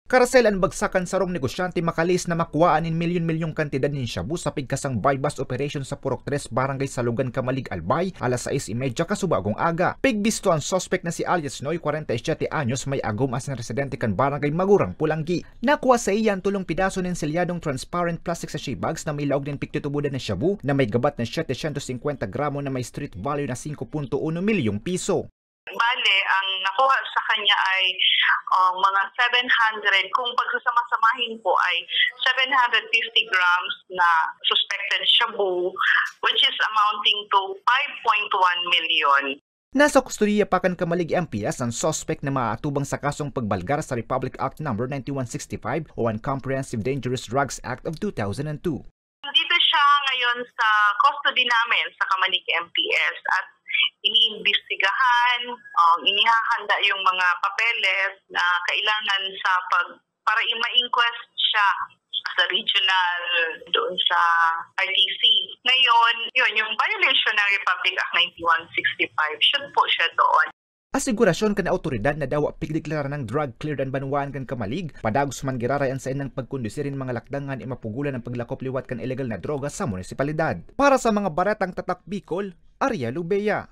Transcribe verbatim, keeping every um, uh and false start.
Karasel an bagsak kan sarong negosyante makalihis na makuwaan nin milyon-milyong kantidad nin shabu sa pigkasang buy-bust operation sa Purok Tres, Barangay Salugan, Camalig, Albay, alas sais y media kasubagong aga. Pigbisto an suspek na si alias Noy, kwarenta y siyete anyos, may agom asin residente kan barangay Magurang, Pulanggi. Nakuha saiya an tolong pidaso nin selyadong transparent plastic sachet bags na may laog nin pigtutubodan na shabu na may gabat na siyete syentos singkwenta gramo na may street value na singko punto uno milyong piso. Bale, ang nakuha sa kanya ay, ah, mga seven hundred, kung pagsasama-samahin po ay seven hundred fifty grams na suspected shabu, which is amounting to five point one million. Nasa kustodiya pa kan Camalig M P S an suspek na maaatubang sa kasong pagbalgar sa Republic Act Number ninety-one sixty-five o an Comprehensive Dangerous Drugs Act of two thousand and two. Dito siya ngayon sa custody namin sa Camalig M P S at iniimbestigahan, um, inihahanda yung mga papeles na kailangan sa pag-, para i-, ma-inquest siya sa regional, doon sa R T C. Ngayon, yun, yung violation ng Republic Act ninety-one sixty-five, should po siya doon. Asigurasyon kan awtoridad na dawa pigdeklara nang drug cleared an banwaan kan Camalig, padagos man giraray an saindang pagkondusir nin mga lakdang ngani mapugolan an paglakop liwat kan ilegal na droga sa munisipalidad. Para sa mga baretang Tatak Bicol, Ariel Ubeya.